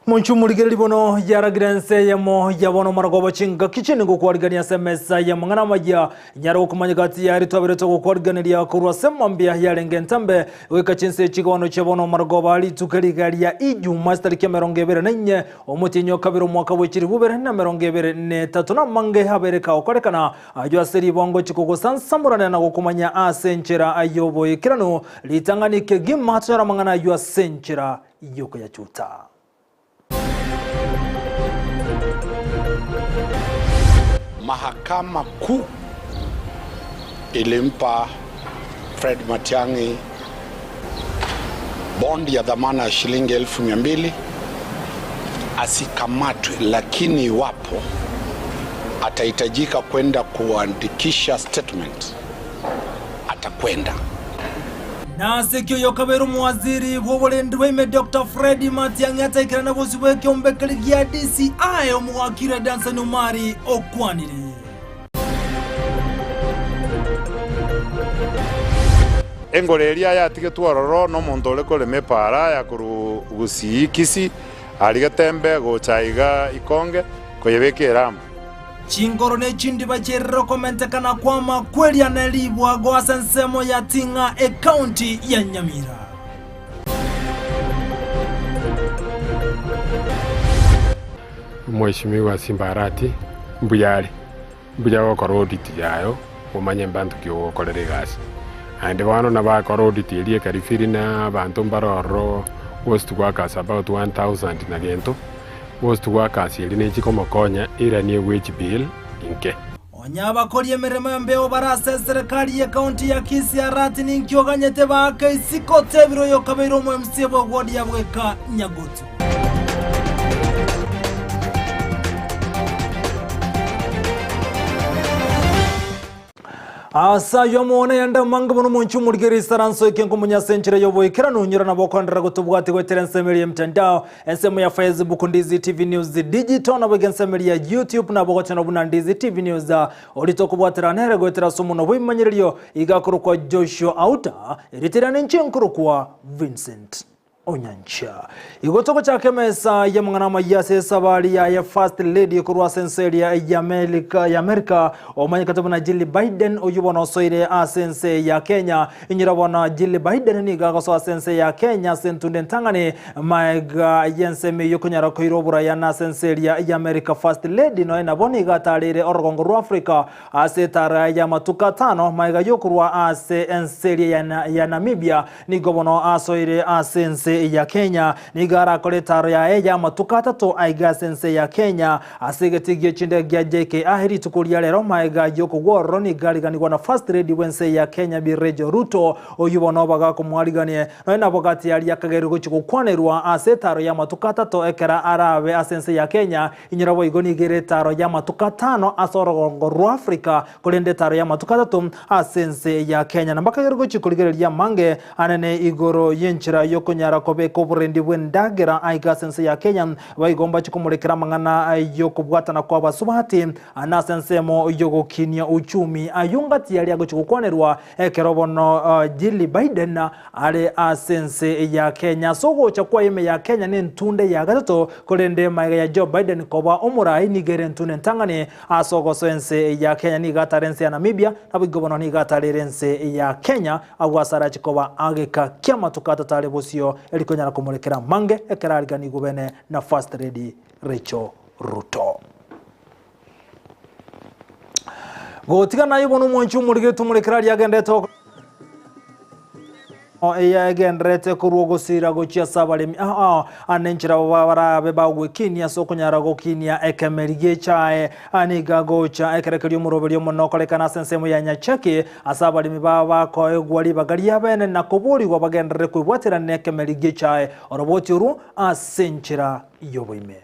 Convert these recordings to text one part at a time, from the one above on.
Monche omorigereria bono yaragire ense eyemo ya bono omorogoba chingaki chinde ngokwarigania ase emesa y'amang'ana amaya. Nyare gokomanya gati yaria twaberete gokwariganeria korwa ase mambia yarenge entambe goika chinse echigono chia bono omorogoba rituko riga ria Ijuma chitariki 24 omotienyi o kabere omwaka bwe chilifu bibere na 23 na amange abere kagokorekana ayio ase ribongo chikogosansamorana na gokomanya ase enchera y'oboikeranu ritang'ani kegima tonyore amang'ana ayio ase enchera y'okoyachuta. Mahakama Kuu ilimpa Fred Matiang'i bondi ya dhamana ya shilingi 200,000 asikamatwe, lakini iwapo atahitajika kwenda kuandikisha statement atakwenda. Nase ki oyokabeire omowaziri bw'oborendi bwaime Doctor Fred Matiang'i ataikerana bosio bw'ekeombe keria gia DCI omowakiri Danson Omari okwanire. Engoro eria yatigetwe ororo nomonto ore korema epaara ya korwa Gusii Kisii aria Getembe gocha aiga Ikonge koyebeka eramu. Chingoro ne chindiba chiairire okomentekana kw'amakweria ne ribwago ase ensemo ya Ting'a ekaunti ya Nyamira. Omweshimiwa Simba Arati, mbuya are, mbuya gokora audit yayo omanye mbanto ki ogokorera egasi. Naende bono nabo akora audit eria ekarifiri na abanto mbare ororo ghost workers about 1000 na gento. Ghost workers eria nechi komokonya eranie wage bill inke. Onye abakori emeremo embeo bare ase eserekari y'ekaunti ya Kisii Arati ninki oganyete baake isiko otebire oyo okabeire omo MCA bwa ward ya Bweka Nyagutu. Ase ayio amang'ana yande amange mono omonche omorigereria isaranso eke nkomonya ase enchera y'oboikeranu onyora nabo okoenderera gotobwatia goetera ensemo eria y'emtandao, ensemo ya Facebook Ndizi TV News Digital nabo iga ensemo eria ya YouTube nabo ogochana buna Ndizi TV News oria tokobwatera nere goetera ase omonwa bw'ebimanyererio iga akorokwa Joshua Auta erieta riane inche nkorokwa Vincent. Onyancha. Igo togochaka emesa y'amang'ana amayia ase esabari yaye First Lady korwa ase ense eria y'Amerika y'Amerika omanyekete buna Jill Biden oyio bono osoire ase ense ya Kenya. Inyora bono Jill Biden nigo agosoa ase ense ya Kenya ase entunde entang'ani maega y'ensemo eyio konyara koira oboraya ase ense eria y'Amerika. First Lady nonya nabo nigo atareire orogongo rwa Africa ase etara y'amatuko atano maega y'okorwa ase ense eria ya Namibia Nigo bono asoire ase ense ya Kenya, nigo arakore etaaro yaye y'amatuko atato aiga ase ense ya Kenya. Ase egetii gie chindege gia JKIA rituko ria rero maega y'okogwa ororo nigo ariganigwa na First Lady bw'ense ya Kenya Bi Rachel Ruto oyio bono bagakomwariganie nonya nabo gati aria akagerirwe gochia gokwanerwa ase etaaro y'amatuko atato ekero arabe ase ense ya Kenya. Inyora boigo nigo ere etaaro y'amatuko atano ase orogongo rwa Africa korende etaaro y'amatuko atato ase ense ya Kenya. Na mbakagerwe gochia korigereria amange anene igoro y'enchera y'okonyara kobeka oborendi bw'endagera aiga ase ense ya Kenya, boigo mbachie komorekera amang'ana y'okobwatana kw'abasubati na ase ensemo y'ogokinia uchumi. Ayio ngati aria agochia gokwanerwa ekero bono Jill Biden are ase ense ya Kenya. Ase ogocha kwaye ime ya Kenya nentunde ya gatato, korende magega ya Joe Biden koba omorai nigo ere entunde entang'ani Ase ogosoa ense ya Kenya nigo atare ense ya Namibia, naboigo bono nigo atarire ense ya Kenya, agwo ase arache koba ageka ki'amatuko atato are bosio, eri konyara komorekera amange ekero ariganigwe bene na First Lady Rachel Ruto. Gotiga naye bono omwanchi omorigeretie omorekere aria agendete Eyagendererete korwa ogosiira gochia ase abaremi ao ao, na enchera barabe bagwekinia ase okonyara gokinia ekemeri gi'echae. Nigo agocha ekero keria omoroberio omonene okorekana ase ensemo ya Nyacheki, ase abaremi babo bakoegwa ribaga riabene na koborigwa bagenderere kwebwaterania nekemeri gi'echae, oroboti orwo ase enchera y'oboime.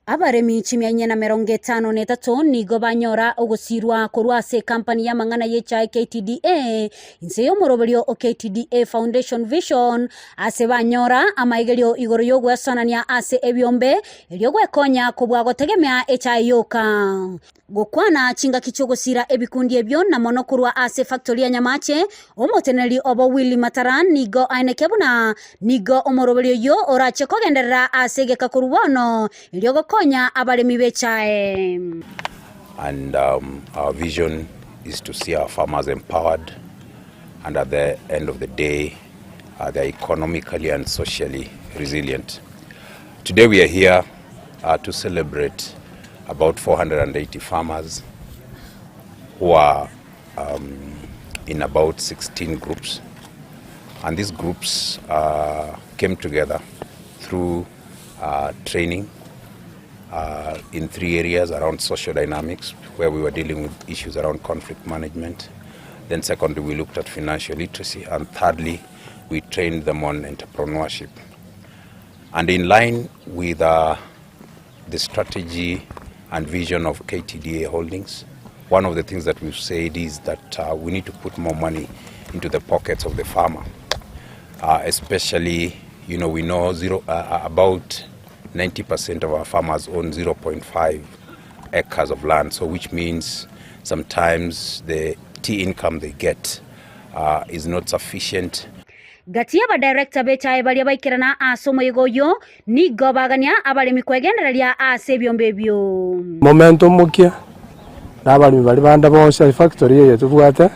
Abaremi chimia inye na merongo etano na etato nigo banyora ogosirwa korwa ase ekampani y'amang'ana y'echae KTDA inse y'omoroberio o KTDA Foundation Vision ase banyora amaigerio igoro y'ogwesonania ase ebiombe erio gwekonya kobua gotegemea echae yoka. Gokwana chingaki chi'ogosira ebikundi ebio na mono korwa ase efactori ya Nyamache, omoteneneri obo Willy Matara nigo aeneke buna nigo omoroberio oyio orache kogenderera ase egeka korwa bono erio gokonya abaremi b'echae. And our vision is to see our farmers empowered and at the end of the day they are economically and socially resilient. Today we are here to celebrate about 480 farmers who are um, in about 16 groups. And these groups came together through training in three areas around social dynamics, where we were dealing with issues around conflict management. Then secondly, we looked at financial literacy. And thirdly, we trained them on entrepreneurship. And in line with the strategy and vision of KTDA Holdings, one of the things that we've said is that we need to put more money into the pockets of the farmer. Especially, we know about 90% of our farmers own 0.5 acres of land, so which means sometimes the tea income they get is not sufficient. Gati y'abadirector b'echae baria baikerana ase omoyega oyio, nigo bagania abaremi kwegendereria ase ebiombe ebio. Momento omokia na abaremi baria bande bonsi ase factory eye tobwate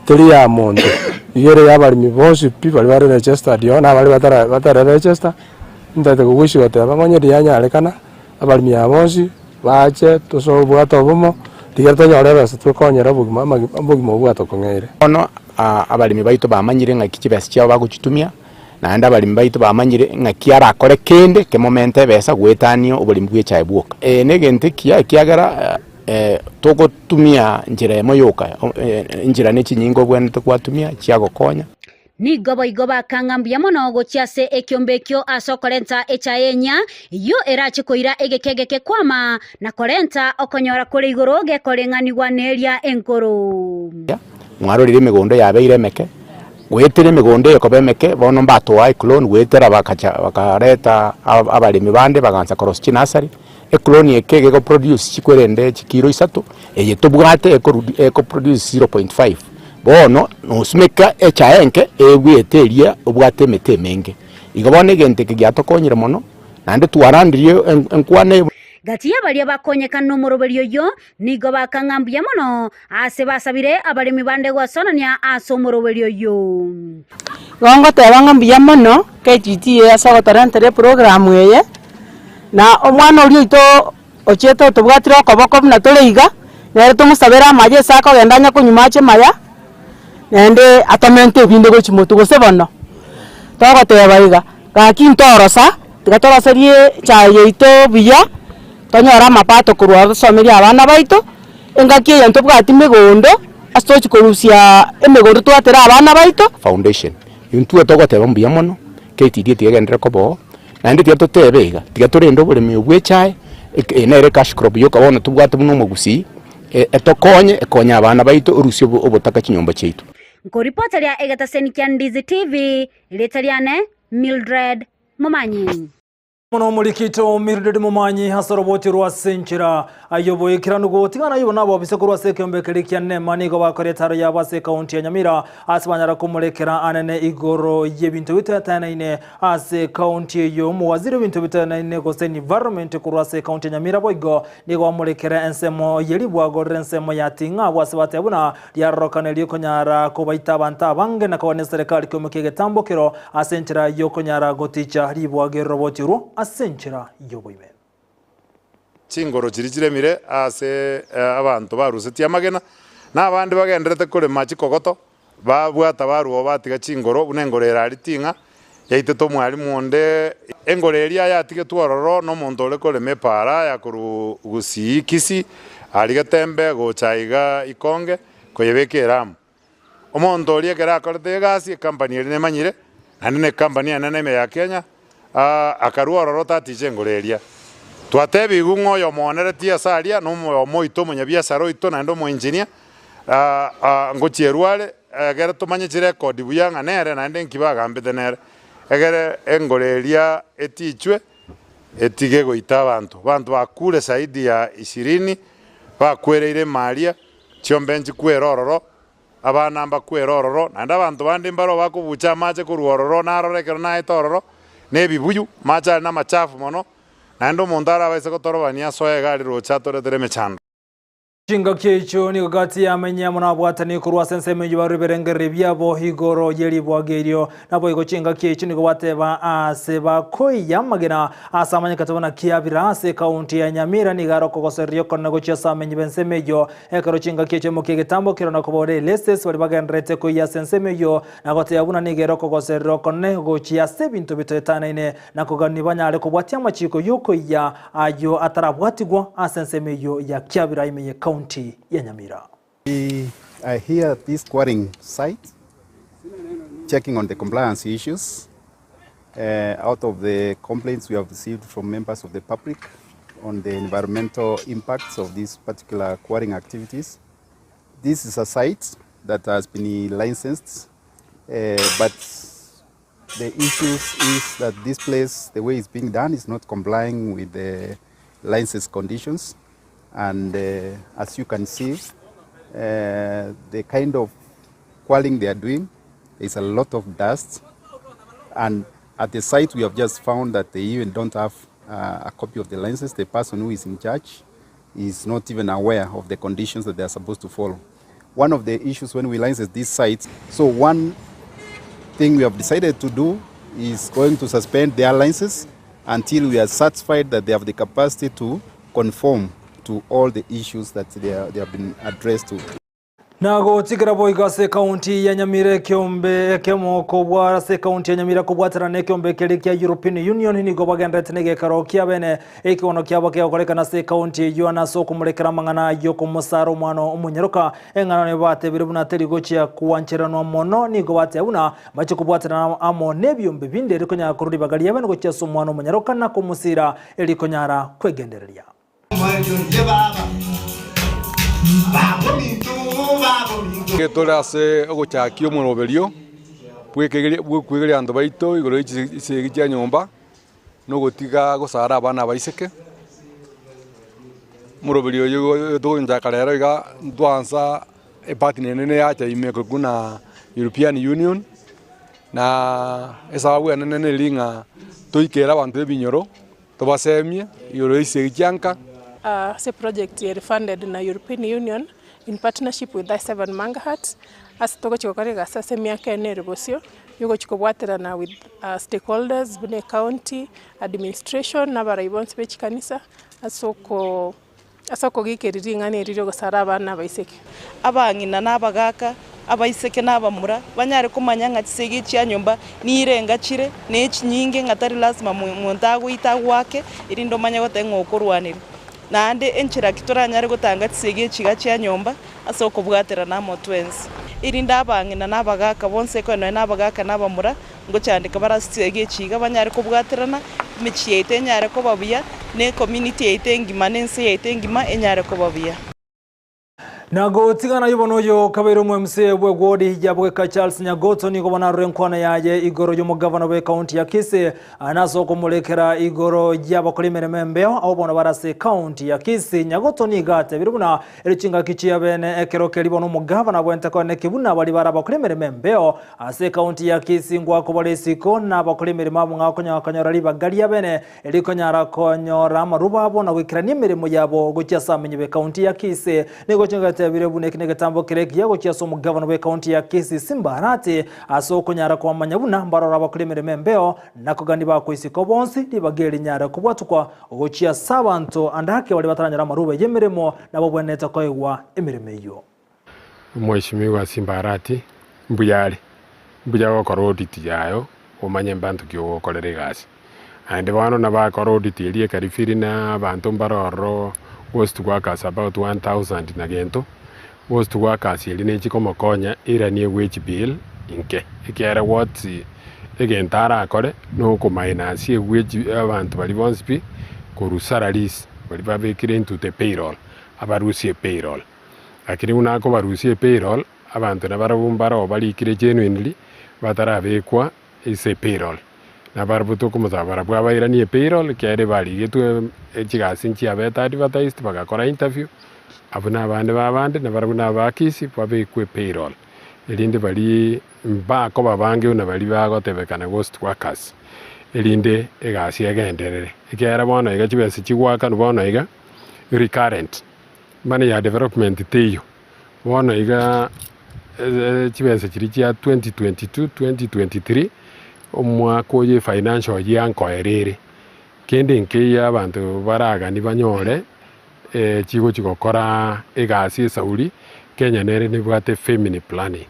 teri ya monto, iga ere ya abaremi bonsi pi baria bare registered oo na baria batara batara register, ntagete kogoisia goteba ng'a onye rianyarekana, abaremi aba bonsi bache tosobwate obomo, rigiya tonyore ebesa twekonyera obogima amagima obogima obwo bwatokong'eire. Bono abaremi baito bamanyire ng'aki chibesa chiabo bagochitumia, naende abaremi baito bamanyire ng'aki arakore kende kemomente ebesa goetania oboremi bw'echae bwoka. Eye negento ekiya ekiagera togotumia nchera emo yoka, enchera ne chinyinga obwenerete gwatumia chiagokonya. Nigo boigo bakang'a mbuya mono gochia ase ekiombe ekio ase okorenta echae enyia, eyio erache koira egeka egeke kwama, na korenta okonyora kore igoro gekoreng'anigwa neria enkoro. Mwarorire emegondo yabeire emeke, goetera emegondo eye koba emeke, bono mbatoa eclone goetera bakacha bakareta abaremi bande bagansa korosia chinursery, eclone eke egegoproduce chikwerende chikiro isato, eye tobwate ekorudu ekoproduce 0.5. Bono nosimeka echae enke egwete eria obwate emete emenge. Igo bono egento eke giatokonyire mono, naende twarandirie enkwana eye. Gati y'abaria bakonyekana nomoroberio oyio, nigo bakang'a mbuya mono ase basabire abaremi bande gwasonania ase omoroberio oyio. Igo ngoteba ng'a mbuya mono KTDA ase ogotorentera eprogram eye, na omwana oria oito ochiete otobwatire okoboko buna tore iga, nere tomosabere amache ase akogenda anya konywa mache maya, naende atomente ebinde gochia motwe gose bono, togoteba iga, gaki ntorosa, tiga toroserie echae yaito buya, tonyore amapato korwa ororo tosomerie abana baito, engaki eye ntobwati megondo, ase tochi korusia emegondo twatere abana baito. Foundation, intwe togoteba mbuya mono, KTDA tiga egenderere koba oo, Naende tiga totebe iga, tiga torende oboremi obwo bw'echae, eye nere cash crop yoka bono tobwate buna omogusii, etokonye, ekonye abana baito, orusie obotaka chinyomba chiaito. Nkoripoteria egetaseni kia Ndizi TV, erieta riane Mildred Momanyi. Mono omorikito Mildred Momanyi ase oroboti rwa ase enchera y'oboikeranu gotigana ayio nabobisa korwa ase ekeombe keria kia Nema nigo bakora etaro yabo ase ekaunti ya Nyamira ase banyara komorekera anene igoro y'ebinto biteteneine Ase ekaunti eyio omowaziri w'ebinto biteneine gose environment korwa ase ekaunti ya Nyamira boigo nigo amorekere ensemo ye ribwago rire ensemo ya Ting'a abwo ase bateba buna riarorokana erio konyara kobaita abanto abange na kogania eserekari koimokia egetambo kero ase enchera yokonyara goticha ribwago eriroboti orwo ase enchera yoboime. Chingoro chiria chiremire aase abanto barusetie amagena, na abande bagendererete korema chikogoto, Babwata barwao batiga chingoro buna engoro ere aria ting'a, yaitete omwalimu onde. Engoro eria yatigetwe ororo nomonto ore korema epaara ya korwa Gusii Kisii aria Getembe gocha aiga Ikonge koyebeka eramu. Omonto oria ekero akorete egasi ecompany eria nemanyire, naende ne ecompany enene ime ya Kenya, akarwa ororo taticha engoro eria. Twatebigwe ng'a oyomoneretie ase aria nomoyomo oito omonyabiasara oito naende omoengineer, ngochierwa are, egere tomanye chirekodi buya ng'a nere naende nki bagambete nere, egere engoro eria etichwe etige goita abanto. Abanto bakure zaidi ya ishirini, bakwereire ime aria, chiombe nchikwere ororo, abana mbakwere ororo, naende abanto bande mbaro bakobucha amache korwa ororo, narora ekero naete ororo, na ebibuyu, amache aria namachafu mono, naende omonto arabaise gotorobania asoe iga aria roche atoretere emechando. Chingaki echio nigo gati yamenye amo nabwatani korwa ase ensemo eyio barure ebirengererio biabo igoro ye ribwaga erio. Naboigo chingaki echio nigo bateba aase bakoiya amagena ase amanyekete buna Kiabira ase ekaunti ya Nyamira nigo are okogosereria okonene gochia ase amenyi b'ensemo eyio. Ekero chingaki echio emokia egetambo kero na kobora Elesis baria bagendererete koiya ase ensemo eyio na goteba buna nigo ere okogoserera okonene gochia ase ebinto bitoetanaine na kogania banyare kobwatia amachiko y'okoiya ayio atarabwatigwa ase ensemo eyio ya Kiabira ime ye county ya Nyamira. We are here at this quarrying site checking on the compliance issues. Out of the complaints we have received from members of the public on the environmental impacts of these particular quarrying activities. This is a site that has been licensed, but the issues is that this place, the way it's being done, is not complying with the license conditions. And as you can see, the kind of quarrying they are doing, there's a lot of dust. And at the site, we have just found that they even don't have a copy of the license. The person who is in charge is not even aware of the conditions that they are supposed to follow. One of the issues when we license these sites, so one thing we have decided to do is going to suspend their licenses until we are satisfied that they have the capacity to conform to all the issues that they, are, they have been addressed to. Na gotigera boigo ase ekaunti ya Nyamira ekeombe ekemo kobwa ase ekaunti ya Nyamira kobwaterana na ekeombe keria kia European Union nigo bagenderete na egekaro kia bene ekegono kiabo kegokorekana ase ekaunti eyio na ase okomorekera amang'ana yokomosara omwana omonyaroka eng'ana nigo batebire buna teri gochia gwancheranwa mono nigo bateba buna mbache kobwaterana amo nebiombe binde rikonyara korwa ribaga ria bene gochia ase omwana omonyaroka na komosira erikonyara kwegendereria. Tore ase ogochakia omoroberio bw'okoegeria abanto baito igoro ye chisegi chia nyomba, na ogotiga gosara abana abaiseke. Omoroberio oyo igo togochaka rero iga, ntwansa epartner enene yacha ime korwa buna European Union, na esababu enene neri ng'a toikere abanto b'ebinyoro. Tobasemie igoro y'echisegi chianka. Ase project ere funded na European Union in partnership with I7 Mangahat ase togochia gokora egasi ase emiaka ene ere bosio yogochia kobwaterana with stakeholders buna ecounty, administration na abarai bonsi be chikanisa ase oko Ase okogikeria ring'ana eri ri'ogosara abana abaiseke. Abang'ina na abagaaka, abaiseke na abamura, banyare komanya ng'a chisegi chia nyomba nirenga chire, na echinyinge, ng'a tari lasima monto agoite agoake, erinde omanye goteba ng'a okorwaneria. Naende enchera ki toranyare gotanga chisegi echi iga chia nyomba? Ase okobwaterana amo twensi. Erinde abang'ina na abagaaka bonsi, ekero nonya na abagaaka na abamura, Ngochandeka bare ase chisegi echi iga banyare kobwaterana, emechie yaito enyare koba buya, na ecommunity yaito engima, na ense yaito engima enyare koba buya. Na gotigana ayio bono oyo okabeire omo MCA bwe ward ya Bweka Charles Nyagoto nigo bono arure enkwana yaye igoro y'omogavana bwe county ya Kisii nase okomorekera igoro y'abakora emeremo embeo abo bono bare ase county ya Kisii. Nyagoto nigo atebire buna ere chingaki chia bene ekero keria bono omogavana abwenerete koeneki buna baria bare abakora emeremo embeo Ase ekaunti ya Kisii ngwakobora isiko na abakora emeremo abo ng'a okonyora konyora ribaga riabene rikonyara konyora amaruba abo na goikerania emeremo yabo gochia ase amenyi b'ekaunti ya Kisii. Nigo chigatebire buna eki negetambo kere ekiya gochia ase omogavana bw'ekaunti ya Kisii Simba Arati ase okonyara komanya buna mbarore abakora emeremo embeo na kogania bakwa isiko bonsi ribaga eri rinyare kobwatukwa gochia ase abanto ande ake baria bataranyora amaruba y'emeremo nabo bwenerete koegwa emeremo eyio. Omweshimiwa Simba Arati, mbuya are, mbuya gokora audit yayo omanye mbanto ki ogokorera egasi. Naende bono nabo akora audit eria ekarifiri na abanto mbare ororo ghost workers about 1000 na gento, ghost workers eria nechi komokonya eranie wage bill inke, ekiagera what egento arakore na okominus ewage abanto baria bonsi pi. Korwa salaries baria babekire into the payroll, abarusie payroll. Lakini buna akobarusia epayroll, abanto nabarabwo mbaroo barikire genuinely batarabekwa ase epayroll. Nabarabwo tokomosaba barabwo abairanie epayroll ekiagera ebarigetwe chigasi nchiabete advertised bagakora interview, abwo na abande ba abande nabarabwo na abakisi babekwe epayroll. Erinde baria mbakoba abange buna baria bagotebekana ghost workers, erinde egasi egenderere. Ekiagera bono iga chibesa chigoakanwa bono iga recurrent. Money ya development teiyo, bono iga chibesa chiria chia 2022, 2023, omwaka oyo efinancial year nkoera ere, kende nkeiyo abanto baragani banyore chigochi gokora egasi esauri, Kenya nere nebwate family planning,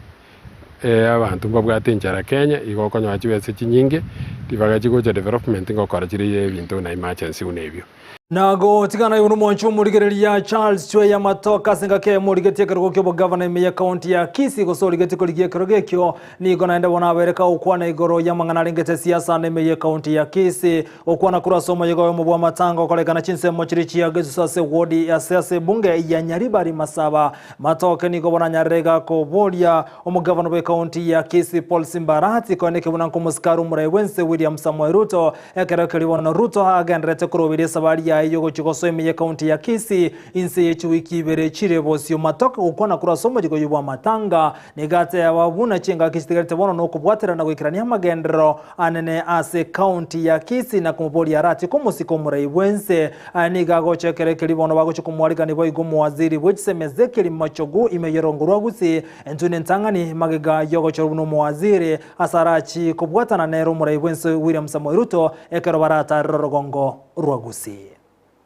abanto mbabwate enchara Kenya, igo okonyora chibesa chinyinge, ribaga chigocha development ngokora chire ebinto buna emergency buna ebio. Na gotigana igoro omwancho omorigereria Charles Chweya Matoka ase engaki eyemo origetie ekerogo ki'obogavana ime y'ekaunti ya Kisii gose origetie korigia ekerogo ekio nigo naende bono abeire kagokwana igoro y'amang'ana arengete siasa ande ime y'ekaunti ya Kisii. Gokwana korwa ase omoyega oyomo bw'amatanga okorekana chinsemo chiria chia Gesusu ase ewodi ase ase ebunge ya Nyaribari Masaba Matoke nigo bono anyarire iga koboria omogavana bw'ekaunti ya Kisii Paul Simba Arati koeneke buna nkomosikari omorai bwense William Samoei Ruto Ekero keria bono Ruto agendererete koroberia esabari yaye y'ogochia gosoa ime y'ekaunti ya Kisii inse ye chiwiki ibere chire bosio. Matoke gokwana korwa ase omochiko oyio bw'amatanga nigo ateba buna chingaki chitigarete bono nokobwaterana goikerania amagenderero anene ase ekaunti ya Kisii na komoboria arache komosika omorai bwense. Aya nigo agocha ekero keria bono bagochia komoarigania boigo omowaziri bwe chisemi Ezekiel Machogu ime y'orongo rwa Gusii Intwe nentang'ani magega y'ogochorwa buna omowaziri ase arachi kobwatana nere omorai bw'ense William Samoei Ruto ekero baratarere orogongo rwa Gusii.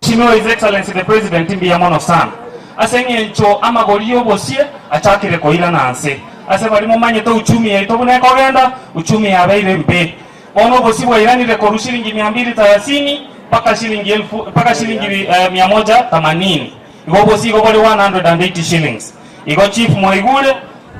Mheshimiwa His Excellency the President mbuya mono sana ase eng'encho amagori y'obosie achakire koirana nse. Ase baria momanyete uchumi yaito buna ekogenda, uchumi yabeire mbe. Bono obosie bwairanire korwa shilingi mia mbili thelathini mpaka shilingi elfu mpaka shilingi mia moja themanini. Igo obosie igo bore 180 shillings. Igo chief mwaigure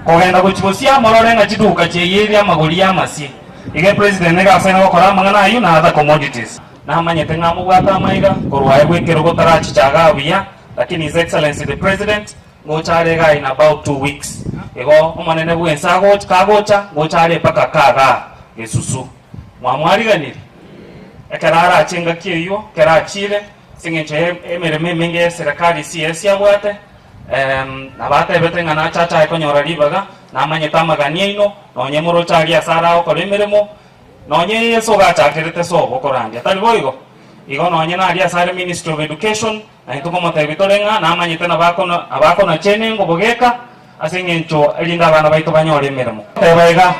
kogenda gochia gosia morore ng'a chiduka chiaiyeirie amagori y'amasie. Iga epresident nigo asaine gokora amang'ana ayio na other commodities. Namanyete ng'a mobwate amaiga korwa aye bw'ekerogo tarachicha igaa buya, lakini His Excellency the President ngocha are igaa in about 2 weeks. Igo omonene bw'ense agocha kagocha ngocha are mpaka kaa igaa Gesusu. Mwamwariganirie? Ekero arache engaki eyio, ekero achire, ase eng'encho ya emeremo emenge y'eserekari CS abwate, Nabo atebete ng'a nache achae konyora ribaga, namanyete amagani aino, nonye moroche aria ase aragokora emeremo, nonye Yeso ogachakerete sobo korandia, tari boigo? Igo nonye naria ase are Ministry of Education, na intwe nkomotebia tore ng'a namanyete nabo akona nabo akonacha enengo bogeka, ase eng'encho erinde abana baito banyore emeremo. Teba iga,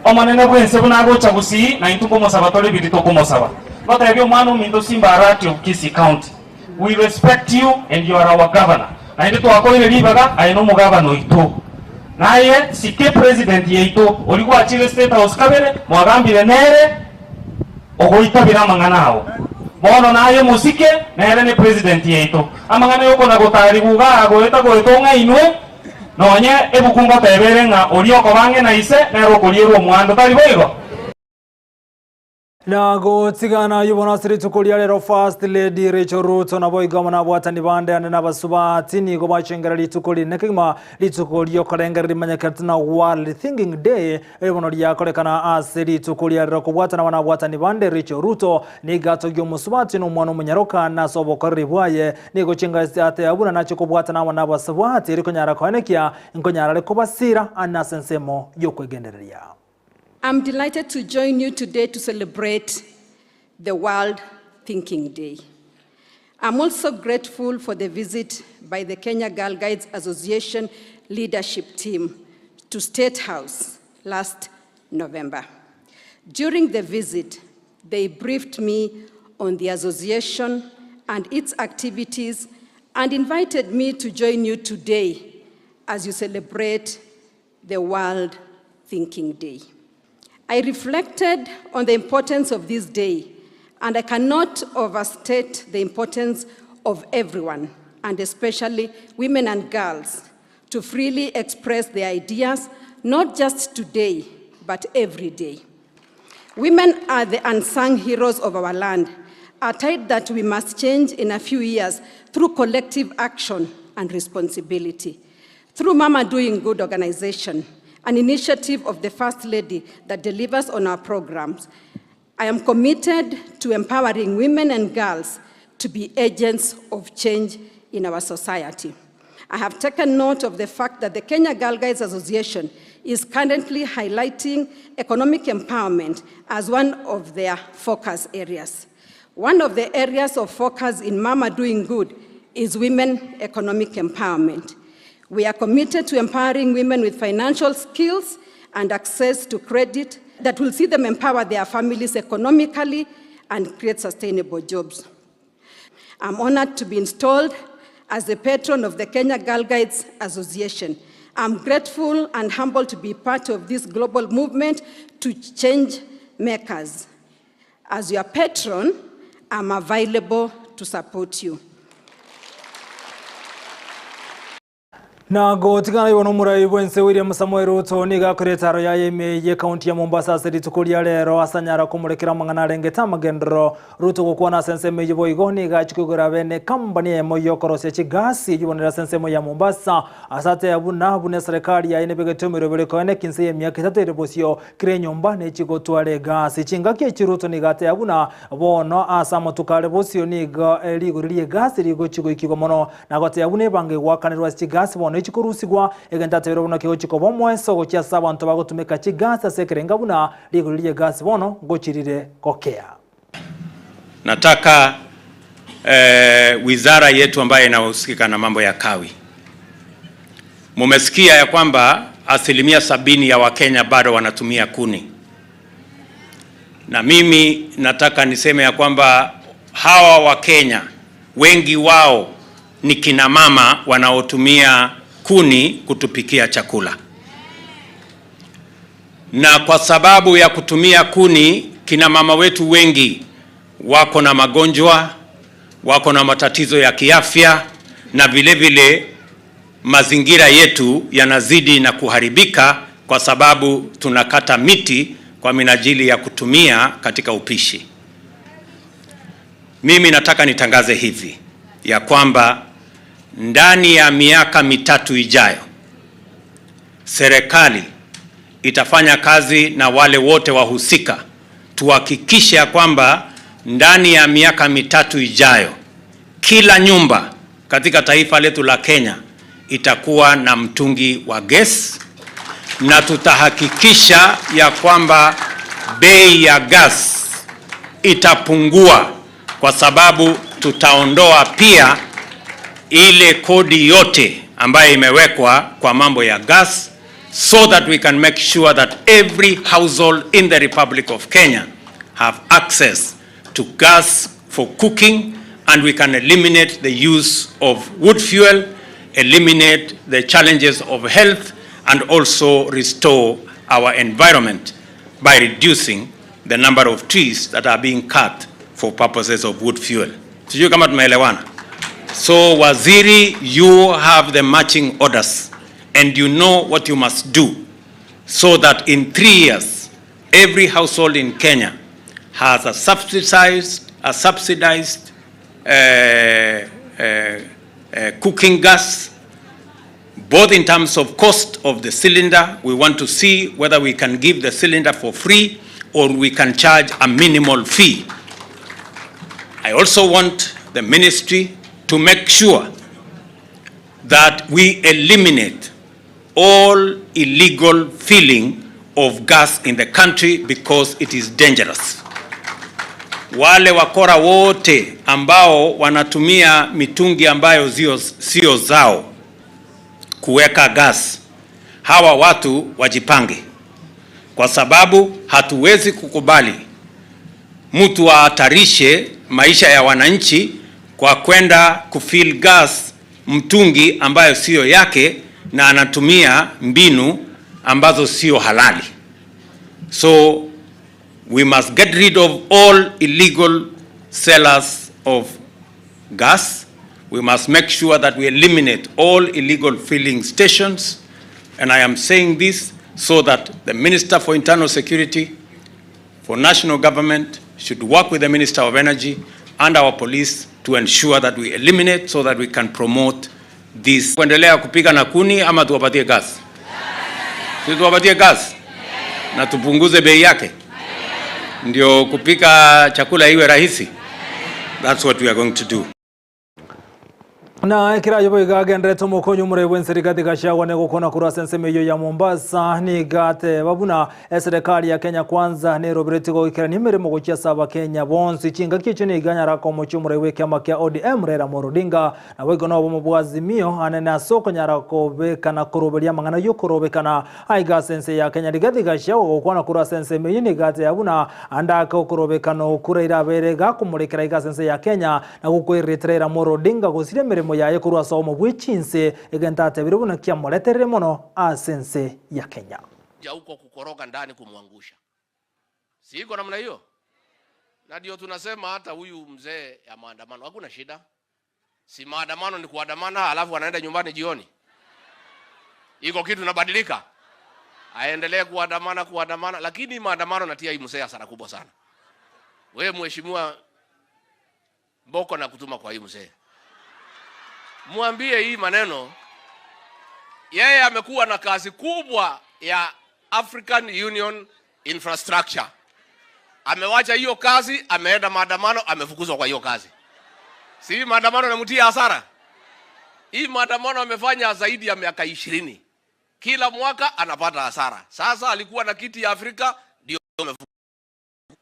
Omonene bw'ense buna agocha gusii, na intwe nkomosaba tore biri tokomosaba. Ngotebia omwana ominto Simba Arati of Kisii County. We respect you and you are our governor. Naende twakoire ribaga aye nomogabana oito. Naye sike president yaito oria gwachire state house kabere mwagambire nere ogoitabera amang'ana ao. Bono naye mosike nere ne president yaito. Amang'ana yokona gotarigwa igaa goeta goeta ong'ainwe nonye ebuku ngoteba ere ng'a oria okoba ang'e na ise nere okorierwa omwando tari boigo? Na gotigana ayio bono ase rituko ria rero First Lady Rachel Ruto naboigo amo nabwatani bande ande nabasubati nigo bachengera rituko rinene kegima rituko riokorengera rimanyekanete na World Thinking Day erio bono riakorekana ase rituko ria rero kobwatana amo nabwatani bande Rachel Ruto nigo atogia omosubati na omwana omonyaroka nase obokoreri bwaye nigo chingasi ateba buna nache kobwatana amo nabasubati eri konyara koenekia nkonyara are kobasira ande ase ensemo yokwegendereria. I'm delighted to join you today to celebrate the World Thinking Day. I'm also grateful for the visit by the Kenya Girl Guides Association leadership team to State House last November. During the visit, they briefed me on the association and its activities and invited me to join you today as you celebrate the World Thinking Day. I reflected on the importance of this day, and I cannot overstate the importance of everyone, and especially women and girls, to freely express their ideas, not just today, but every day. Women are the unsung heroes of our land, A tide that we must change in a few years through collective action and responsibility. Through Mama Doing Good organization, an initiative of the First Lady that delivers on our programs, I am committed to empowering women and girls to be agents of change in our society. I have taken note of the fact that the Kenya Girl Guides Association is currently highlighting economic empowerment as one of their focus areas. One of the areas of focus in Mama Doing Good is women economic empowerment. We are committed to empowering women with financial skills and access to credit that will see them empower their families economically and create sustainable jobs. I'm honored to be installed as the patron of the Kenya Girl Guides Association. I'm grateful and humbled to be part of this global movement to change makers. As your patron, I'm available to support you. Na gotigana igo nomorai bw'ense William Samoei Ruto nigo akore etaro yaye ime y'ekaunti ya Mombasa ase rituko ria rero ase anyara komorekera amang'ana arengete amagenderero. Ruto gokwana ase ensemo eyio boigo nigo achia koigora bene ekambani eyemo y'okorosia chigasi eyio bonere ase ensemo ya Mombasa ase ateba buna buna eserekari yaye nebegete omeroberi koene kinse y'emiaka etato ere bosio kera enyomba nechigotwara egasi. Chingaki echi Ruto nigo ateba buna bono ase amatuko are bosio nigo rigori ri'egasi rigochia goikigwa mono Na gotebia buna ebango egoakanerwa ase chigasi bono echikorusigwa, egento atebirie buna kegochia koba omoeso gochia ase abanto bagotumeka chigasi ase ekerenga buna rigori ri'egasi bono ngochirire gokea. Nataka eh, wizara yetu ambayo inahusika na mambo ya kawi, mumesikia ya kwamba asilimia sabini ya Wakenya bado wanatumia kuni, na mimi nataka niseme ya kwamba hawa Wakenya wengi wao ni kina mama wanaotumia kuni kutupikia chakula, na kwa sababu ya kutumia kuni, kina mama wetu wengi wako na magonjwa, wako na matatizo ya kiafya, na vile vile mazingira yetu yanazidi na kuharibika kwa sababu tunakata miti kwa minajili ya kutumia katika upishi. Mimi nataka nitangaze hivi ya kwamba ndani ya miaka mitatu ijayo serikali itafanya kazi na wale wote wahusika tuhakikishe ya kwamba ndani ya miaka mitatu ijayo kila nyumba katika taifa letu la Kenya itakuwa na mtungi wa gesi, na tutahakikisha ya kwamba bei ya gas itapungua kwa sababu tutaondoa pia ile kodi yote ambayo imewekwa kwa mambo ya gas so that we can make sure that every household in the Republic of Kenya have access to gas for cooking and we can eliminate the use of wood fuel, eliminate the challenges of health and also restore our environment by reducing the number of trees that are being cut for purposes of wood fuel. Sijui kama tumeelewana. So waziri, you have the marching orders and you know what you must do so that in three years every household in Kenya has a subsidized, a subsidized uh, uh, uh, cooking gas both in terms of cost of the cylinder. We want to see whether we can give the cylinder for free or we can charge a minimal fee. I also want the ministry to make sure that we eliminate all illegal filling of gas in the country because it is dangerous. Wale wakora wote ambao wanatumia mitungi ambayo sio zao kuweka gas, hawa watu wajipange, kwa sababu hatuwezi kukubali mtu ahatarishe maisha ya wananchi kwa kwenda kufill gas mtungi ambayo siyo yake na anatumia mbinu ambazo sio halali. So we must get rid of all illegal sellers of gas. We must make sure that we eliminate all illegal filling stations. And I am saying this so that the Minister for Internal Security, for national government, should work with the Minister of Energy and our police to ensure that we eliminate so that we can promote this. Kuendelea kupika na kuni ama tuwapatie gas? Si tuwapatie gas na tupunguze bei yake, ndio kupika chakula iwe rahisi. That's what we are going to do. Na ekero ayio boigo agenderete omokonyi omorei bw'ense Rigathi Gachagua negokwana korwa ase ensemo eyio ya Mombasa nigo ateba buna eserekari ya Kenya Kwanza neroberetie goikerania emeremo gochia ase abakenya bonsi. Chingaki echio nigo anyara komochia omorei bw'ekiama kia ODM Raila Amolo Odinga naboigo nobomo bwa Azimio anene ase okonyara kobekana koroberia amang'ana yokorobekana Aiga ase ense ya Kenya Rigathi Gachagua gokwana korwa ase ensemo eyio nigo ateba buna ande ake okorobekana okwo Raila abeire gakomorekera aiga ase ense ya Kenya na gokoireretera Raila Amolo Odinga gosiria emeremo yaye korwa ase obomo bwe chinse, egento atebire buna kiamoreterire mono ase ense ya Kenya. Ja huko kukoroga ndani kumwangusha. Si iko namna hiyo? Na ndio tunasema hata huyu mzee ya maandamano hakuna shida. Si maandamano ni kuandamana alafu anaenda nyumbani jioni. Iko kitu inabadilika. Aendelee kuandamana kuandamana, lakini maandamano natia hii mzee hasara kubwa sana. Wewe mheshimiwa Mboko na kutuma kwa hii mzee. Mwambie hii maneno. Yeye amekuwa na kazi kubwa ya African Union Infrastructure. Amewacha hiyo kazi, ameenda maandamano, amefukuzwa kwa hiyo kazi. Si hii maandamano yanamtia hasara? Hii maandamano amefanya zaidi ya miaka 20. Kila mwaka anapata hasara. Sasa alikuwa na kiti ya Afrika ndio amefukuzwa.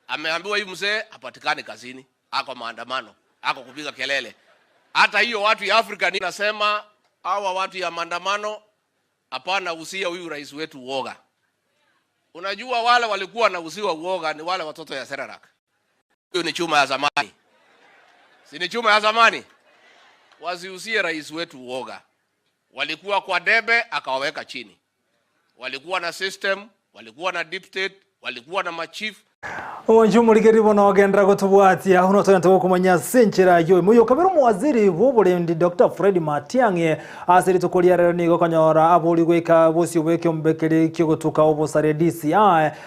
Ameambiwa hii mzee hapatikani kazini, ako maandamano, ako kupiga kelele. Hata hiyo watu ya Afrika ni nasema hawa watu ya maandamano hapana usia huyu rais wetu uoga. Unajua wale walikuwa na usiwa uoga ni wale watoto ya Serarak. Hiyo ni chuma ya zamani. Si ni chuma ya zamani? Wasiusie rais wetu uoga. Walikuwa kwa debe akawaweka chini. Walikuwa na system, walikuwa na deep state, walikuwa na machief. Omonche omorikeri bono ogenderera gotobwatia buna togente gokomanya ase enchera ayio. Oyo okabera omowaziri bw'oborendi Doctor Fred Matiang'i ase rituko ria rero nigo okonyora abori goika bosio bw'ekeombe keria kiogotuka obosare DCI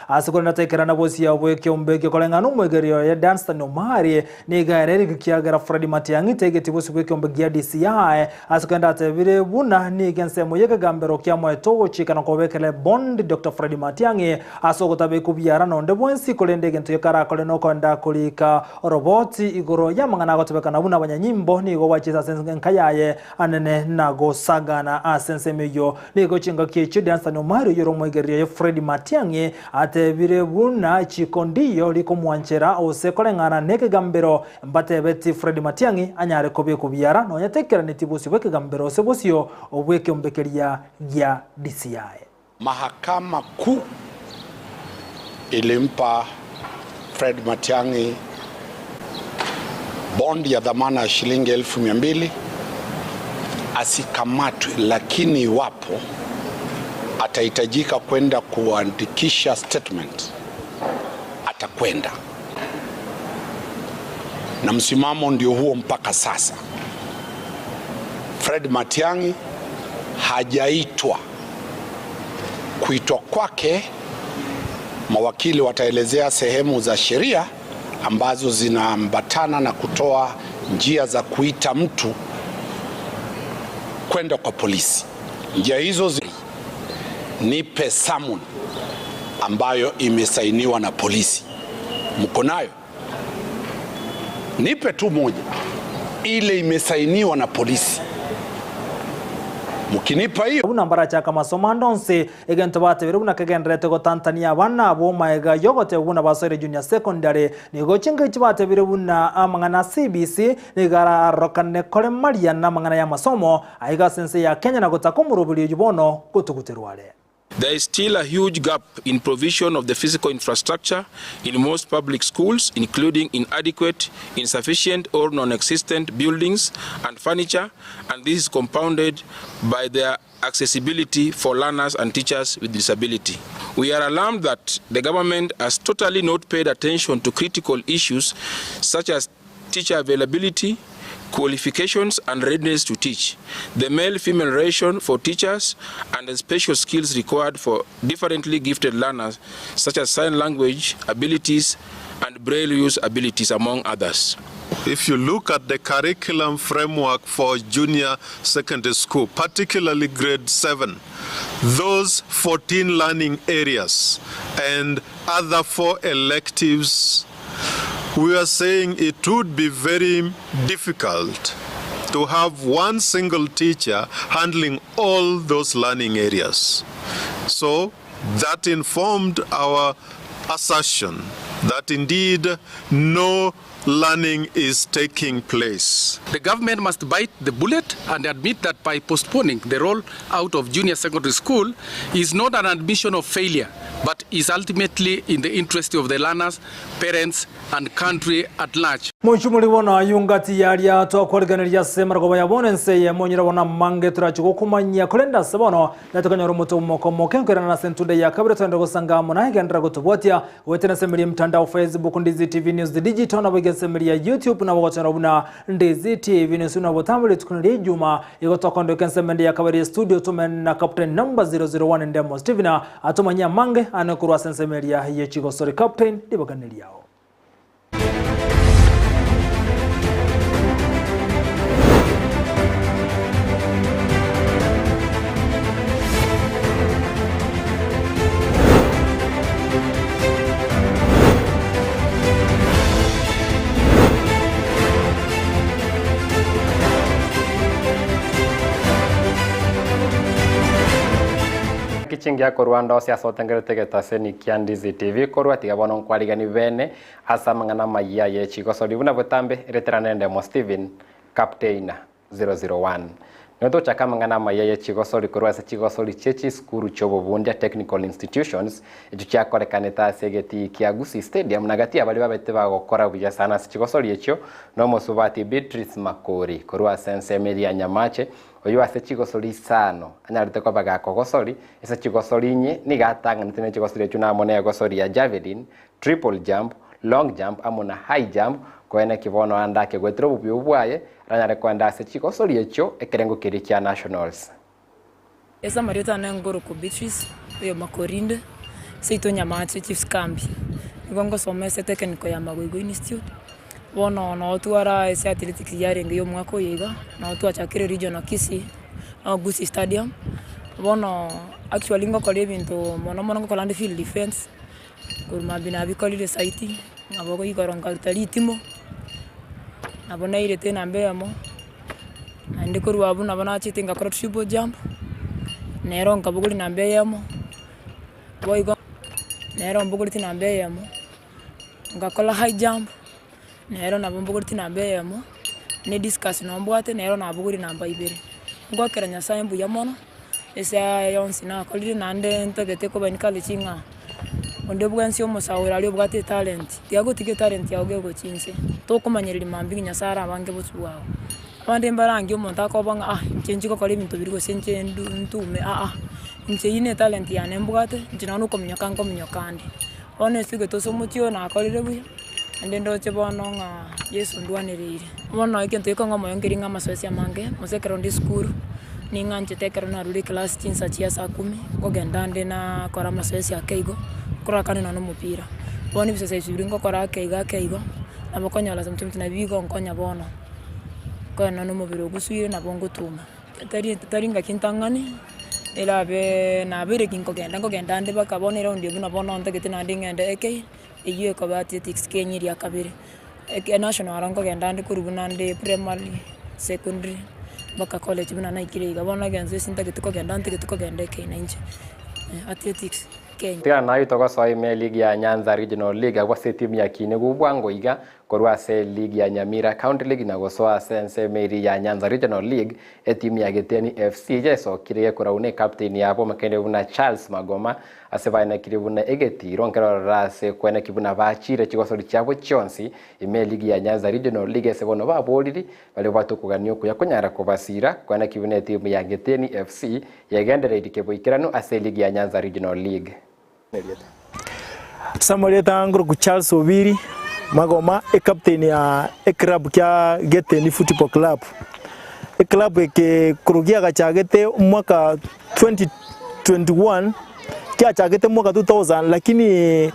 ase korenda taikerana bosio bw'ekeombe ekio koreng'ana nomoegeria oye Danstan Omari nigo ere ekiagera Fred Matiang'i taigeti bosio bw'ekeombe gia DCI ase korenda atebire buna nigo ensemo y'ekegambero kiamoete ogochika na kobekera bond Doctor Fred Matiang'i Ase ogotabekwa biara nonde bwensi, korende egento gekarakore nokoenda korika oroboti igoro y'amang'ana agotebekana buna abanyanyimbo nigo gwachiete ase enka yaye anene na gosagana ase ensemo eyio. Nigo chingaki echio Danstan Omari oyio ore omoigereria oye Fred Matiang'i atebire buna chiko ndiyo rikomwanchera ose koreng'ana nekegambero mbatebeti Fred Matiang'i anyare kobekwa biara nonya tekeraneti bosio bw'ekegambero ose bosio obw'ekeombe keria gia DCI. Mahakama Kuu ilimpa Fred Matiang'i bond ya dhamana ya shilingi 200,000 asikamatwe, lakini iwapo atahitajika kwenda kuandikisha statement atakwenda, na msimamo ndio huo mpaka sasa. Fred Matiang'i hajaitwa. Kuitwa kwake, mawakili wataelezea sehemu za sheria ambazo zinaambatana na kutoa njia za kuita mtu kwenda kwa polisi. Njia hizo nipe summon ambayo imesainiwa na polisi. Mko nayo? Nipe tu moja ile imesainiwa na polisi. Mkinipa hiyo. Buna mbarachake amasomo ande onsi, egento batebire buna kegendererete gotantania abana abwo maega y'ogoteba buna basoire junior secondary. Nigo chingaki batebire buna amang'ana a CBC nigo ararorokane koremaria namang'ana y'amasomo aiga ase ense ya Kenya na gotaka omoroberi oyio bono gotuguterwa are. There is still a huge gap in provision of the physical infrastructure in most public schools, including inadequate, insufficient or non-existent buildings and furniture, and this is compounded by their accessibility for learners and teachers with disability. We are alarmed that the government has totally not paid attention to critical issues such as teacher availability, qualifications and readiness to teach, the male-female ratio for teachers, and the special skills required for differently gifted learners such as sign language abilities and Braille use abilities, among others. If you look at the curriculum framework for junior secondary school, particularly grade 7, those 14 learning areas and other four electives, we are saying it would be very difficult to have one single teacher handling all those learning areas. So that informed our assertion that indeed no learning is taking place. The government must bite the bullet and admit that by postponing the roll out of junior secondary school is not an admission of failure, but is ultimately in the interest of the learners, parents and country at large. Mochumori bono ayio ngati yaria twakwarigeneria ase amarogoba ya bono ense eyemo onyore bono amange torache gokomanyia korende ase bono natokonyora omote omoko omoke nkoirana ase entunda ya kabere toende gosanga amo naye genderera gotobwatia Goetera ensemo eria emtandao Facebook Ndizi TV News Digital naboigo ensemo eria YouTube nabo gochora buna Ndizi TV News buna botambe rituko riria ijuma igo tokondoka ensemo ende ya kabere ya studio tome na Captain number 001 Ndemo Stephen atomanyie amange ane korwa ase ensemo eria ye chigosori Captain ribagani riao. Ngaki chingiya korwa ande onsi ase otengerete egetaseni kia Ndizi TV korwa tiga bono nkwarigani bene ase amang'ana amayia ye chigosori buna botambe ereterane Ndemo Stephen Captain 001. Nigo togochaka amang'ana amaya ye chigosori korwa ase chigosori chie chisukuru chi'obobundia, technical institutions, echio chiakorekanete ase egetii kia Gusii Stadium na gati y'abaria babete bagokora buya sana ase chigosori echio nomosubati Beatrice Makori korwa ase ensemo eria ya Nyamache oyio ase chigosori isano anyarete koba gakogosori ase chigosori inye nigo atang'anete ne chigosori echio namo negosori ya javelin, triple jump, long jump amo na high jump, koene ki bono ande akegwetera obobuya obwo bwaye, aranyare koenda ase chigosori echio ekerengo keria kia nationals. Ase amarieta ane nkorokwa Beatrice oyo Makorinde, seito Nyamache Chiefs Kambi. Nigo ngosoma ase Technical ya Magoigo Institute, bono noo twara ase athletics yarenge ya omwaka oyo iga, noo twachakire regional Kisii, noo Gusii Stadium, bono actually ngokora ebinto mono mono ngokora ande field defence. Korwa mambia nabikorire saiti, nabo igoro nkaruta ritimo, nabo nairete enamba eyemo, naende korwa abwo nabo nachete ngakora triple jump, nero nkabogoria namba eyemo, boigo nero mbogoretie namba eyemo, ngakora high jump, nero nabo mbogoretie namba eyemo, na ediscus nabo mbwate nero nabogoria namba ibere. Ngoakera Nyasaye mbuya mono. Ase aya yonsi nakorire naende ntagete koba encourage ng'a onde bwensi omosaura aria obwate etalent, tiga gotiga etalent yago gegochia inse, tokomanyereria mambia ng'a Nyasaye arabange bosio bwago. Abande mbarange omonto akoba ng'a ah inche nchi gokora ebinto biria gose inche ndu ntume aa, inche eywo na etalent yane mbwate, inche nonye na okominyoka nkominyoka ande. Bono ase egento ase omochie oyo nakorire buya, naende ndoche bono ng'a Yeso ondwanereire. Bono egento gekong'a omoyo nkeri ng'a amasoesi amange, gose ekero nde esukuru, ning'anchete ekero narure eclass chinsa chia saa kumi, nkogenda nde nakora amasoesi ake igo, nkorora kande nonye na omopira. Bono ebisoesi biria nkokora ake igo ake igo, nabo okonyora sometimes nabio bigonkonya bono, nkoenda na omobere ogusuire nabo ngotuma. Tari tari ngaki ntang'ani, erabe nabeire ki nkogenda nkogenda ande mpaka bono eraundi buna bono ntagete naende ng'ende AK, eywo ekoba athletics Kenya eria kabere. Eke national aro nkogenda ande korwa buna nde primary, secondary, mpaka college buna naikire iga. Bono egento ase ntagete kogenda ntagete kogenda AK nainche, athletics Kenya. Tigana naye togosoa ime eligi ya Nyanza Regional League agwo ase etimu ya Kiinigu bwango iga Korwa ase eligi ya Nyamira County League na gosoa ase ensemo eria ya Nyanza Regional League, etimu ya Getiani FC yesokire gekorau ne captain yabo omokende buna Charles Magoma ase baenekirie buna egetiiro nkerorora ase koeneki buna bachiire chigosori chiabo chionsi ime eligi ya Nyanza Regional League ase bono baboriri baria babwate okogania okuya konyara kobasira koeneki buna etimu ya Getiani FC yegendereirie keboikeranu ase eligi ya Nyanza Regional League. Samuel Etanguru Charles Obiri Magoma ecaptain ya eclub kia Geteni Football Club. Eclub eke korwa kiagachagete omwaka 2021 kiachagete mwaka 2000 lakini.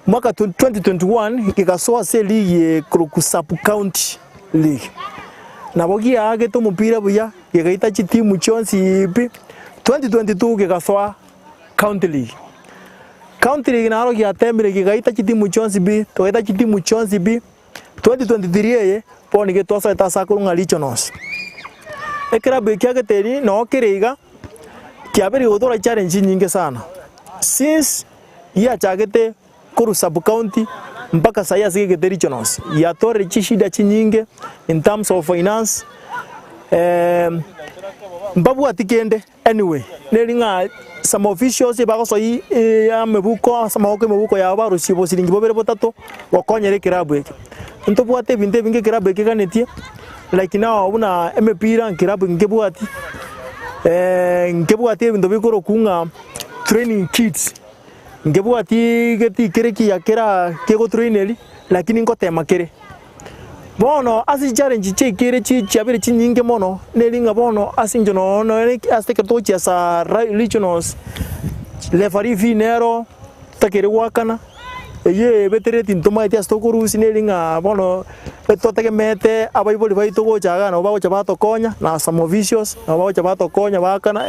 Mwaka 2021 gegasoa ase eligi ekorokwa Sub County League. Nabo giaagete omopira buya gegaita chitimu chionsi pi. 2022 gegasoa County League. County League naro giatemire gegaita chitimu chionsi pi, togaita chitimu chionsi pi. 2023 eye bono nigo twasoete ase akorwa ng'a regionals. Eklabu eke kia Geteri noo kere iga, kiabeire gotora challenge chinyinge sana. Since giachagete korwa sub county mpaka saii ase gegete regionals, giatorire chishida chinyinge in terms of finance, mbabwati kende. Anyway, neri ng'a some officials ebagosoi emebuko ase amaboko emebuko yabo barusie bosiringi bobere botato gokonyera ekerabu eke. Ntobwate ebinto ebinge ekerabu eke keganetie like now buna emepira nkerabu nkebwati nkebwati ebinto bikorokwa ng'a training kits, nkebwati geti kere kiya kera kegotraineri lakini ngotema kere. Bono ase chichallenge chiaikire chiabere chinyinge mono, neri ng'a bono ase inche nonya ase ekero togochiesa regionals, referee fee nero totakeire goakana, eyio ebetereti ntomaeti ase tokorusia neri ng'a bono totegemeete abaibori baito gocha igaa nabo bagocha batokonya na some officials nabo bagocha batokonya baakana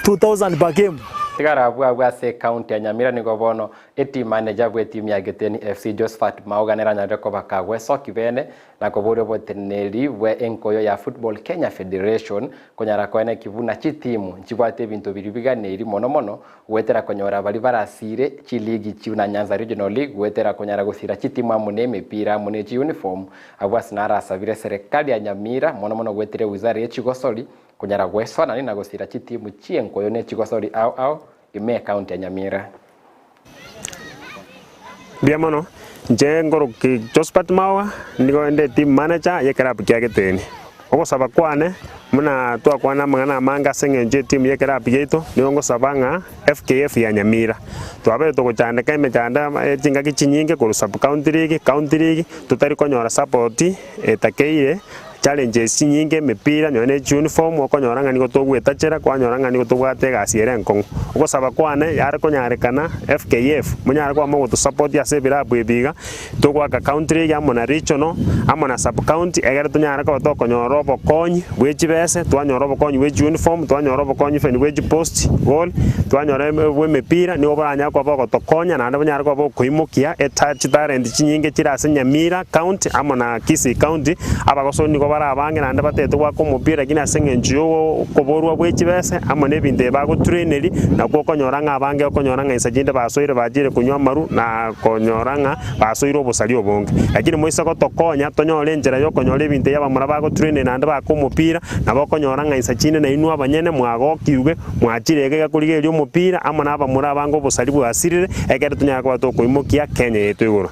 2000 per game. Tigara abwo abwo ase ekaunti ya Nyamira nigo bono Eteam manager bw'etimu ya Geteni FC Josphat Mauga nere anyarire koba kagwesoki bene na koboria oboteneneri bwe enkoyo ya Football Kenya Federation konyara koeneki buna chitimu nchibwate ebinto biria biganeiri mono mono goetera konyora baria barasire chiligi chiu na Nyanza Regional League goetera konyara gosira chitimu amo nemepira amo ne chiuniform abwo ase narasabire serikali ya Nyamira mono mono goetera ewizara ye chigosori konyara gwesonani na gosira chitimu chienkoyo ne chigosori ao ao ime ekaunti ya Nyamira. Mbuya mono, inche nkoroki Josphat Maoa, nigo inde team manager y'ekerabu kia Geteni. Ogosaba kwane, buna twakwana amang'ana amange ase eng'encho y'etimu y'ekerabu giaito, nigo ngosaba ng'a FKF ya Nyamira, twabeire togochandeka emechando ye chingaki chinyinge korwa sub county league, county league, totari konyora support etakeire. Challenges chinyinge, emepira, nonya ne chiuniform, okonyora ng'a nigo togwetachera, kwanyora ng'a nigo tobwate egasi ere enkong'u. Ogosaba kwane, yare konyarekana FKF, monyare koba mogotosupport ase ebilabu ebi iga, togoaka county league amo na regional, amo na sub county, egere tonyare koba tokonyora obokonyi bwe chibese, twanyora obokonyi bwe chiuniform, twanyora obokonyi even bwe chipost goal, twanyora bwe emepira, nigo boranyare koba bogotokonya naende bonyare koba bokoimokia eta chitalent chinyinge chire ase Nyamira county amo na Kisii County, abagosori nigo bare abange naende batete goaka omopira lakini ase eng'encho y'okoborwa bwe chibese amo n'ebinto ebi bagotraineri, nakwo okonyora ng'a abange okonyora ng'a insa chinde basoire bachire konywa amaru na konyora ng'a basoire obosari obonge. Lakini moise gotokonya tonyore enchera y'okonyora ebinto ebi abamura bagotraineri naende baake omopira, nabo okonyora ng'a insa chinde nainwe abanyene mwagokigwe, mwachire iga iga korigereria omopira amo na abamura abange obosari bwasirire, ekero tonyare koba tokoimokia Kenya yaito igoro.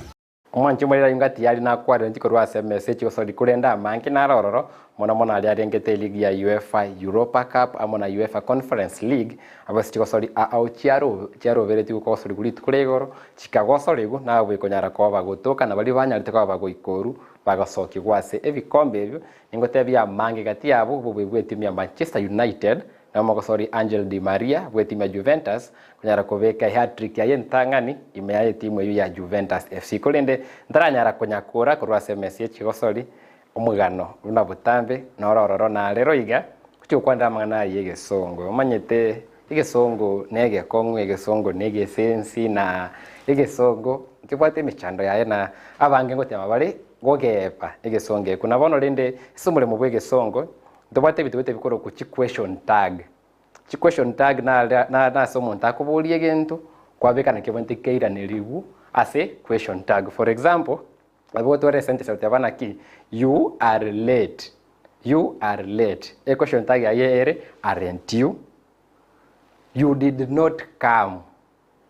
Omwanchi omorero ayio ngati yari nakwarire korwa ase emesa echigosori korende amange naro ororo, mono mono aria arengete eligi ya UEFA Europa Cup amo na UEFA Conference League, abwo ase chigosori ao chiaroberetigwe kogosorigwa rituko ria igoro, chikagosorigwa nabwo ekonyara koba bagotoka na baria banyarete koba bagoikoru bagasokigwa ase ebikombe ebio. Ningotebie amange gati yabo obobui bw'etimu ya Manchester United Na omogosori Angel Di Maria bw'etimu ya Juventus konyara kobeka ehatrick yaye entang'ani ime ya etimu eyio ya Juventus FC. Korende ntaranyara konyakora korwa ase emesa ye chigosori omogano buna botambe noro ororo narero iga gochia gokwanera amang'ana ayio egesongo. Omanyete egesongo negekong'u, egesongo negesensi na egesongo nkebwate emechando yaye na abange ngotema bare gogeba egesongo ekio. Na bono rende ase omoremo bw'egesongo Ntobwate ebinto bete bikorokwa chi question tag. Chi question tag nare nase omonto akoboria egento, kwabeka nakio obwenerete keiraneriwu ase question tag. For example, nabo gotwara esentence egoteba naki, you are late, you are late, equestion tag yaye ere aren't you? You did not come,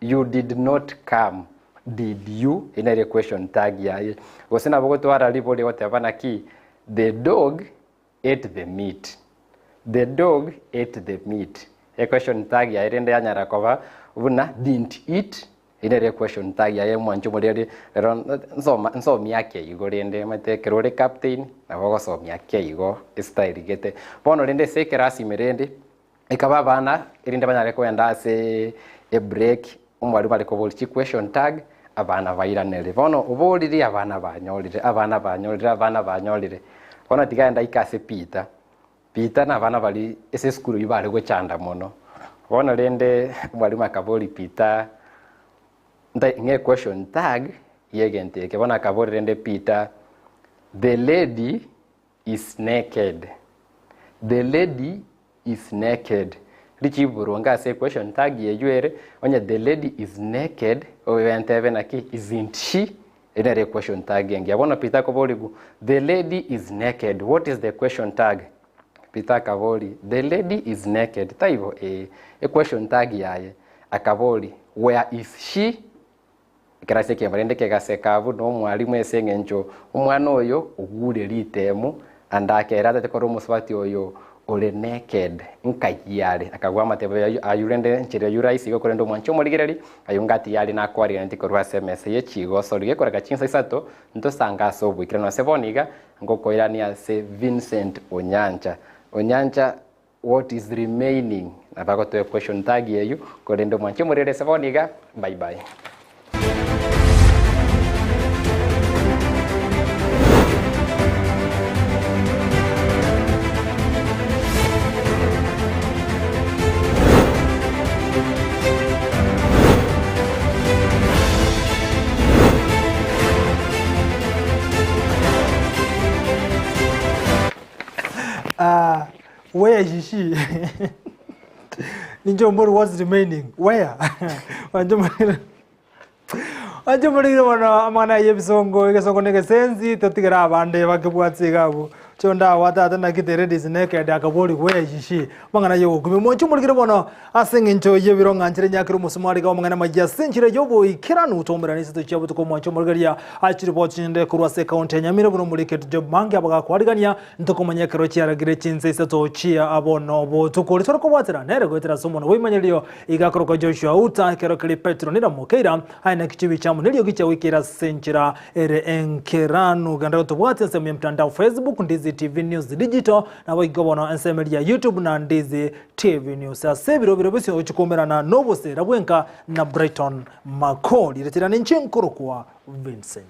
you did not come, did you? Eyio nere equestion tag yaye. Gose nabo gotwara riborio rigoteba naki, the dog ate the meat, the dog ate the meat. Equestion tag yaye rende yanyara koba buna didn't it, eyio nere equestion tag yaye mwanche omoreri rero nsoma nsomia ake igo rende omanyete ekero ore captain nabo ogosomia ake igo estyle gete. Bono rende ase ekerasi ime rende. Ekaba abana, erinde banyare kogenda ase ebreak, omwalimu are koboria chiquestion tag, Abana bairanere. Bono oborire abana banyorire, abana banyorire, abana banyorire. Bono tiga ndaika ase Peter. Peter na abana baria ase esukuru eywo bare gochanda mono. Bono rende omwalimu akaboria Peter, nta ng'e question tag ya egento eke. Bono akaboria rende Peter, the lady is naked, the lady is naked. Richibu boronge ase equestion tag eywo ere, onye the lady is naked, obe ntebe naki, isn't she? Eyio nere equestion tag engiya. Bono Peter akoborigwa, the lady is naked, what is the question tag? Peter akabori, the lady is naked, taibo? Ee. Equestion tag yaye, akabori, where is she? Ekero ase ekiombe rende kegaseka abwo na omwalimu ase eng'encho omwana oyo ogure ritemo ande akere atete korora omosubati oyo ore naked nkai are akagwa amatebo ayio ayio rende enchera eyio rahisi igo korende omwanchi omorigereri ayio ngati yare nakwariganeti korwa ase emesa ye chigosori gekoreka chinsa isato ntosange ase oboikeranu ase bono iga ngokoirania ase Vincent Onyancha Onyancha What is remaining? Nabo agotoa question tag eyio, korende omwanche omorere ase bono iga, bye bye. Ah, Where is she? Ninche ombori what's remaining? Where? Wanche morire. Wanche morire bono amang'ana aye ebisongo, egesongo na egesensi totigere abande bakebwatse iga abwo. Chonde abwo tata naki the lady is naked akabori where is she? Amang'ana ya ogokumia. Mwanche morigere bono ase eng'encho y'ebiro ng'a nchire nyakere omosumari iga amang'ana amayia ase enchera y'oboikeranu tomerane ase tochia botuko mwanche omorigereria achire chinde korwa ase ekaunti ya Nyamira buna omoriketi Job Mange abagakwarigania Ntokomanya ekero chiaragire chinsa isato chia bono botuko. Oria tore nere goetera ase omonwa bw'eimanyerero iga akorokwa Joshua Uta, ekero keria Petero niramokeira, aye naki chibi chiamo neriogi chiagoikeire ase enchera ere enkeranu. Genda gotobwatia ensemo ya mtandao Facebook, Ndizi TV News Digital, naboigo bono ensemo eria ya YouTube na Ndizi TV News. Ase ebiro bire bosio ogochia koumerana nobosera bwenka na Brighton Makori. Retera ninche nkorokwa Vincent.